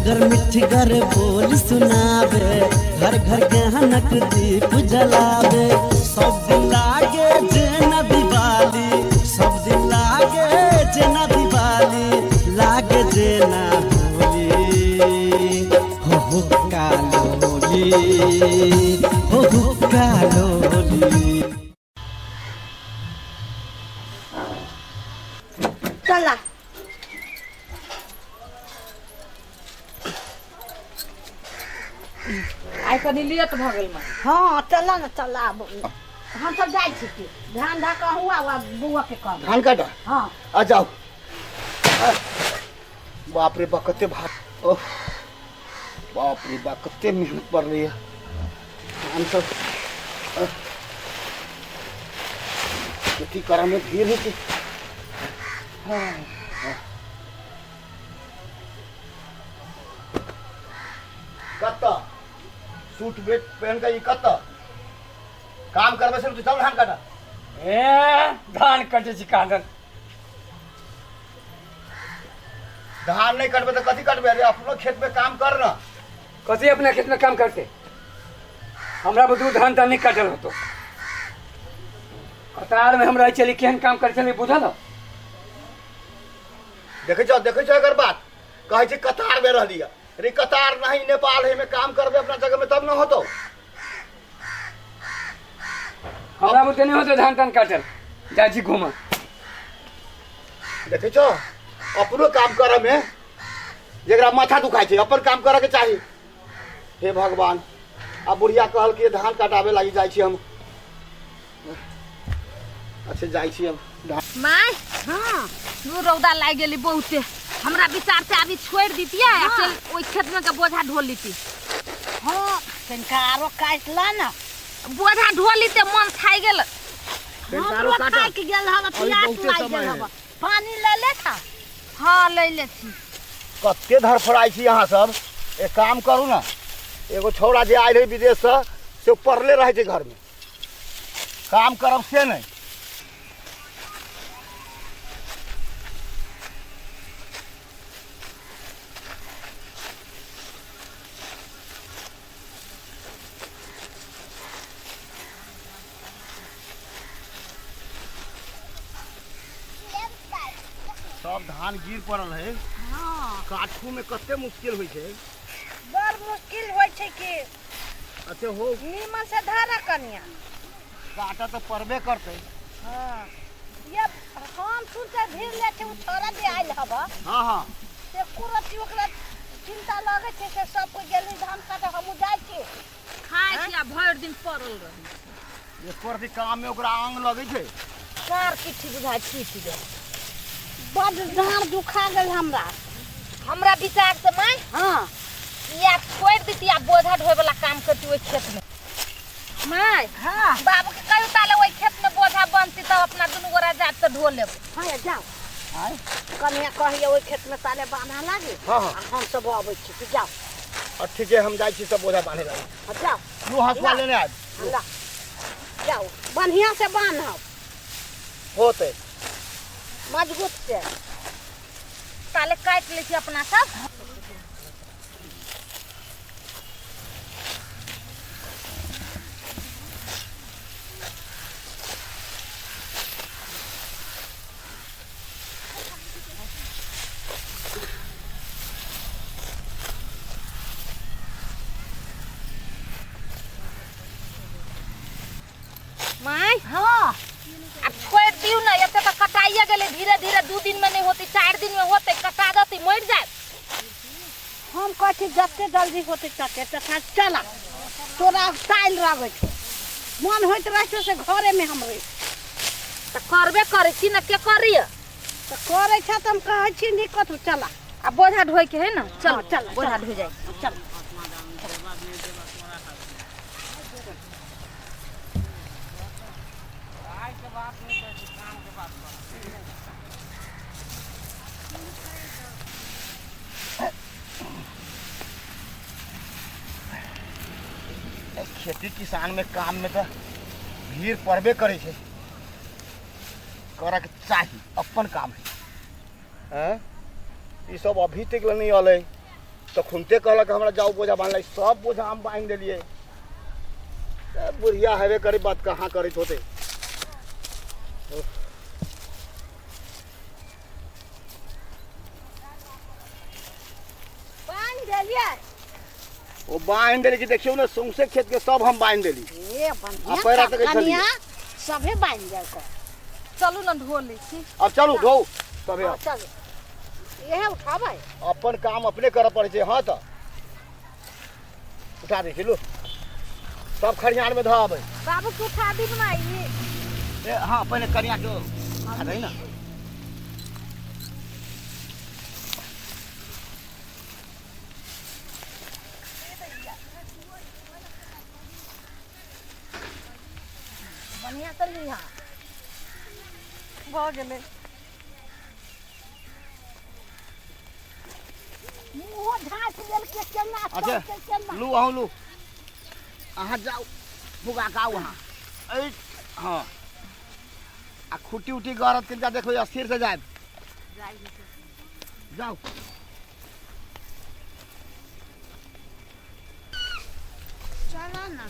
मिठगर मिठगर बोल सुनावे, घर घर ज्ञानक दीप जलावे। सब दिन लागे जेना दिवाली, सब दिन लागे जेना दिवाली, लागे जेना होली। हो हो कालोली, हो हो कालोली। चला। आइ कनि लेट भऽ गेल माँ। हाँ, चला न, चला। आब हम सब जाइ छी की ध्यान धऽ कऽ हुआ हुआ बौआ के कहब। धान काटा। हाँ। आ जाओ। बाप रे बा, कते भात! ओह बाप रे बा, कते मेहनत पड़ रही है। धान सब खेती करे में भीड़ है कि हाँ, हाँ। कत्ता सूट बेट पहन के ई कत्ता काम करबे से तू चल धान काटा। ए धान कटे छी कादन। धान नहीं कटबे तो कथी कटबे? अरे अपनो खेत में काम कर ना। कथी अपना खेत में काम करते? हमरा बुझू धान तान नहीं काटल होतो। कतार में हम रह चली, केहन काम करे चली बुझल हो? देखे छो, देखे छो, एकर बात कहै छै कतार में रहली है। अरे कतार नहीं, नेपाल है में काम करबे अपना जगह में तब न होतो। हमरा बुझे नहीं होतो धान तान काटल, जाइ छी घूम। देखे छो, अपनो काम करे में जकरा माथा दुखाइ छै, अपन काम करे के चाही। हे भगवान, आ बुढ़िया कहल कि धान कटाबे लागी जाइ छी हम। अच्छा जाइ छी हम। माय। हाँ। दू रौदा लागि गेली बहुते। हमरा विचार से अभी छोड़ि दितियै आ चल ओहि खेत में के बोझा ढो लीती। हाँ, तनिका आरो काटि ला ना। बोझा ढो लीते मन थाकि गेल। हमरो थाकि गेल हवा, अभी प्यास बहुते लागि समय गेल है। हवा। पानी ले ले था। हाँ ले ले छी। कते धड़फड़ाइ छी अहाँ सब? एक काम करू ना, एगो छौड़ा जे आयल है विदेश से, से पड़ले रहै छै घर में, काम करब से नहीं। सब धान गिर पड़ल है। हाँ। काठू में कते मुश्किल होइ छै। बड़ मुश्किल होइ छै कि। अच्छा हो। नीमन से धारा कनिया। काटा तऽ पड़बे करतै। हाँ। ये हम सुनते भीड़ ले छै, उ छोरा जे आयल हब। हाँ हाँ। से कुरती ओकरा चिंता लगै छै से सब कोइ गेलै धान काटे, हमहूँ जाइ छी। खाइ छी आ भरि दिन पड़ल रहै छी। एको रति काम में ओकरा आंग लगै छै। कार किछु बुझाइ छूटि गेल। बड डाँड़ दुखा गेल हमरा। हमरा विचार से माय। हाँ। इएह छोड़ि देती आ बोझा ढोए वाला काम करती ओहि खेत में। माय। हाँ। बाबू के कहियो ताले ओहि खेत में बोझा बनती तब अपना दुनू गोरा जाब तऽ ढो लेब। हाँ जाओ। कनिया कहिए ओहि खेत में ताले बान्हा लागी। हाँ, हाँ। आ हम सब अबै छी, तू जाओ। और ठीक है, हम जाइ छी सब बोझा बान्हे लागी। हाँ, जाओ। लू हंसुआ लेने आयब। ला जाओ, बढ़िया से बान्हब। होते। मजबूत से। ताले काटि लै छी अपना सब। माय। हाँ। अब छोड़ दियो ना, एते तऽ कटाइए गेलै धीरे धीरे, 2 दिन में नहीं होती, 4 दिन में होते, कटा देती मर जाए। हम कहै छी जते जल्दी होते तते तथा चला। तोरा टाइल रहै छौ, मन होइत रहै छौ से घरे में हम रही। तऽ करबे करै छी ने, के करिए? तऽ करै छ तऽ हम कहै छी नहीं कथू, चला। आ बोझा ढोए के है ना, चल। हाँ, चल, बोझा चल। ढो जाए। चल। खेती किसान में काम में तो भीड़ पड़बे करे छै, करक चाही, अपन काम है। हैं? ई सब अभी तक ले नहीं अलै। तऽ खुनते कहलक हमरा जाउ बोझा बान्हलै, सब बोझा हम बान्हि देलियै। बुढ़िया हेबे करी, बात कहाँ करैत होतै। बान्हि देलियै? ओ बान्हि देली कि देखियौ ने, सौंसे खेत के सब हम बान्हि देली। ए बढ़िया। आ पैरा तक कनिया छलियै। सभे बान्हि देलकै। चलू ने, ढो लै छी। अब चलू ढोउ तबे। हाँ, चलू, इहे उठाबै। अपन काम अपने करऽ पड़ै छै। हँ, तऽ उठा दै छी, लू, सब खरिहान में धऽ अबै। बाबू के उठा दी माई। ए हँ, पहिने कनिया के उठा दही ने। बढ़िया से लिहा। भऽ गेलै। मुँहो झाँपि देलकै केना। अच्छा। चलतै केना? लू, अहूँ लू, अहाँ जाउ, फुगा के आउ अहाँ। ऐ हँ, आ खुट्टी उट्टी गड़त कनिका देखबै, स्थिर से जायब। जाउ। चला ना।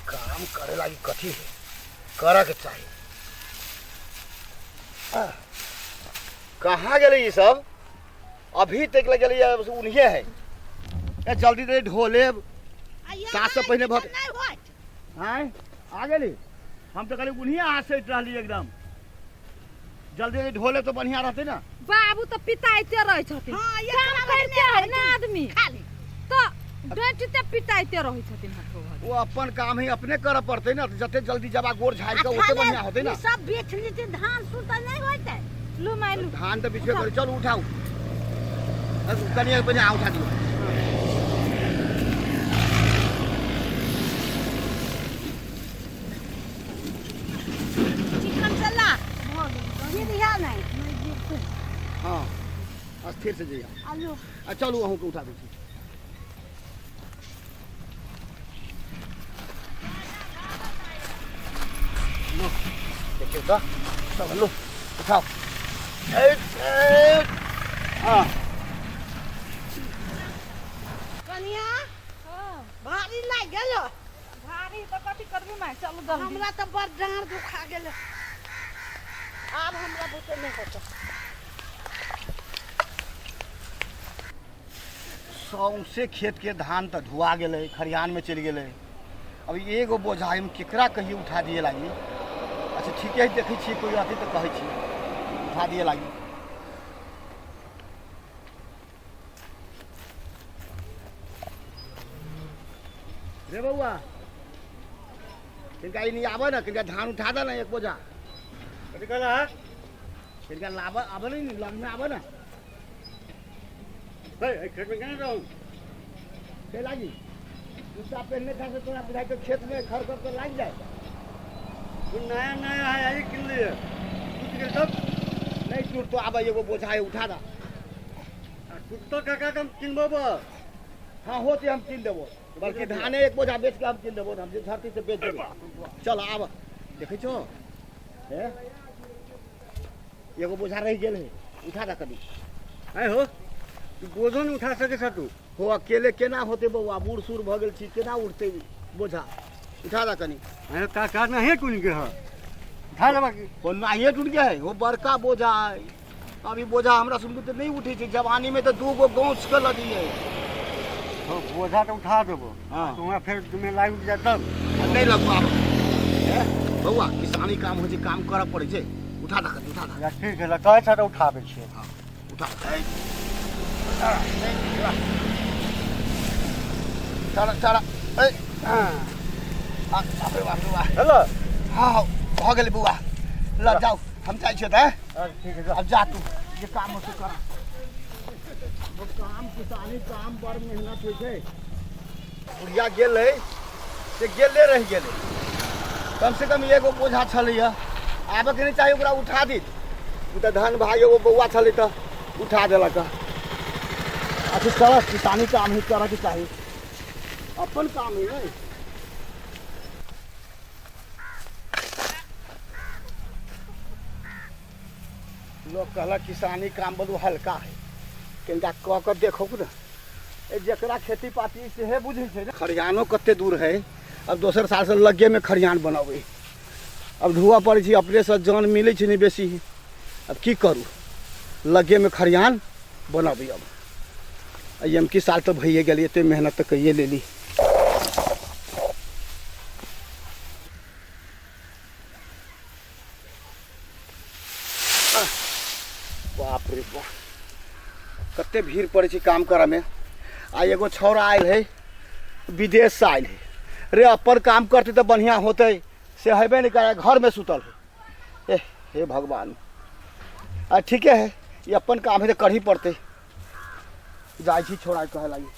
काम करे लागी कथी है, करऽ के चाही। कहाँ गेलै ई सब? अभी तक लग गेलै उन्हिए है। ए जल्दी दे, ढो लेब। सास से पहिने भऽ नहि होत। आँय, आ गेली? हम तऽ कहली उन्हिए अहाँ सटि रहली एकदम। जल्दी जल्दी ढो लेब तऽ बढ़िआँ रहतै ने। बाबू तऽ पिताइते रहै छथिन। हाँ, ये काम काम करिते नहि है ने आदमी। खाली तऽ डाँटिते पिताइते रहै छथिन हाथो भरि। ओ अपन काम है, अपने करऽ पड़तै ने। तऽ जते जल्दी जबा गोड़ झाड़ि कऽ ओते बढ़िआँ होतै ने। ई सब बेच लेते धान सुन तऽ नहि होइतै। लू माय, लू। धान तऽ बिछबे करै। चलू, उठाउ। कनिया पहिने अहाँ उठा दियौ। चिकन चला गिरिया नहीं। हँ, स्थिर से जइया। आलू। आ चलू, अहूँके उठा दै छी। लू, देखियौ तऽ सब। लू, उठाउ। ए, ए, हँ। कनिया, भारी लागि गेल। भारी तऽ कथी करबी माय, चलू जल्दी। हमरा तऽ बड़ डाँड़ दुखा गेल। आब हमरा बुते नहि होतै। सौंसे खेतके धान तऽ धुआ गेलै, खरिहानमे चलि गेलै। अब एगो बोझा हम केकरा कहिए उठा दिए लागी? अच्छा, ठीके है, देखै छियै, कोइ रहतै तऽ कहै छियै उठा दिए लागी। रे बौआ, किनका ई आबै ने, किनका धान उठा दे ने एक बोझा। कथी कहला? किनका लाबऽ आबै ने, लगमे आबै ने। है, एहि खेतमे केना रहू? के लागी जूता पहनने था से तोरा बुझाइ के खेत में खर खर तो लागि जाए। ओ नया नया है, आइ किनलियै, टूटि गेल तब? नहीं टूटतो, आबै, एगो बोझा है, उठा दा। आ टूटतो काका, हम किनबो। हाँ, होते हम कीन देबो, बल्कि धाने एक बोझा बेच के हम कीन देबो। हम जे धरती से बेच देबो। चल आब, देखै छो हे, एगो बोझा रहि गेल है, उठा दा कनी। आइ हो, तू बोझो नहि उठा सकै छ तू? हो, अकेले केना होते बौआ? बूढ़ सूढ़ भऽ गेल छी, केना उठते बोझा? उठा दा कनी। अरे काका, नहीं टूट गया है, उठा लेबा की? हो, नाहिए टूट गया है। हो, बड़का बोझा है। अभी बोझा हमरा सुनबे तऽ नहीं उठे छै। जवानी में तऽ दू गो गौछ के लदिए। हो, बोझा तऽ उठा देबो। हाँ। तो वहाँ फेर तुम्हें लागि जाए तब? नहीं लगबो आब। ए, बौआ, किसानी काम होइ छै, काम करऽ पड़ै छै। उठा दा कनी, उठा दा। या ठीक है, कहै छ तऽ उठाबै छियै। उठा। चल चल। ए आ, बाप रे बाप रे बाप। हेलो। हाँ हाँ, भऽ गेलै बौआ, ल जाउ, हम जाइ छियै तऽ। ठीक है। अब जा तू, जे काम हो से कर। वो काम, किसानी काम बड़ मेहनत होइ छै। बुढ़िया गेलै से गेले रहि गेलै। कम से कम एगो बोझा छलैया, आबऽके नहि चाही, ओकरा उठा दी। ओ तऽ धन भाग एगो बौआ छलै तऽ उठा देलक। अच्छा चल, किसानी काम ही करऽके चाही, अपन काम है ने। लोग कहलक किसानी काम बलू हल्का है, कनिका कऽ कऽ देखो ने। ए जकरा खेती पाती सेहे बुझै छै ने। खरिहानो कते दूर है, अब दोसर सालसँ लग्गेमे खरिहान बनबै। अब धुआ पड़ै छै अपनेसँ, जन मिलै छै नहि बेसी, अब की करू, लग्गेमे खरिहान बनबै। अब एमकी साल तऽ भइए गेलै, एते मेहनत तऽ कैए लेली। बाप रे बाप, कते भीड़ पड़ै छै काम करऽमे। आ एगो छौड़ा आयल है, विदेशसँ आयल है रे, अपन काम करतै तऽ बढ़िआँ होतै, से हेबे नहि करै, घरमे सुतल है। ए हे भगवान, आ ठीके है, ई अपन काम है तऽ करही पड़तै। जाइ छी छौड़ा कहै लागी।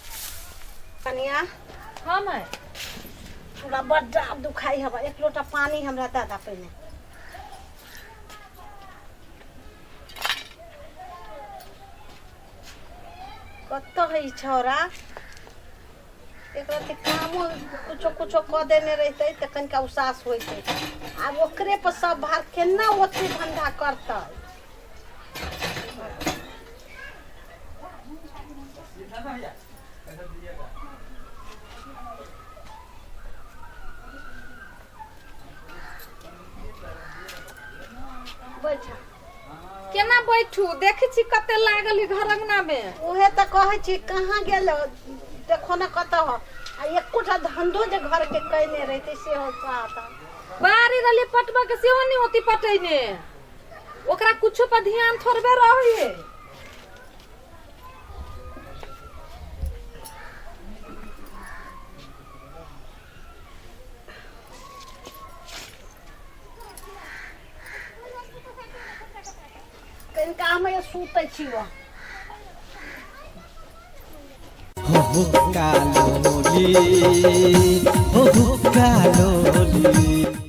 कनिया। हाँ माय। हमरा बड्ड आब दुखाइ हवा, एक लोटा पानी हमरा दऽ दा पहिने। कतऽ है ई छौड़ा? एकरा के कामो कुछो कुछो कऽ देने रहितै तऽ कनिका उसास होइतै। आब ओकरे पर सब भार, केना ओते धंधा करतै? बैठ। केना बैठू? देखै छी कते लागल है घर अंगना में। उहे तऽ कहै छी, कहाँ गेल? देखो ने कतऽ हो। आ एकोटा धंधो जे घर के कयने रहितै सेहो पाता। बारी रहली पटबा के, सेहो नहीं होती पटैने। ओकरा कुछो पर ध्यान थोड़बे रहे है। कनिका हम सुतै छी। वो हो हुक्का लोली, हो हुक्का लोली।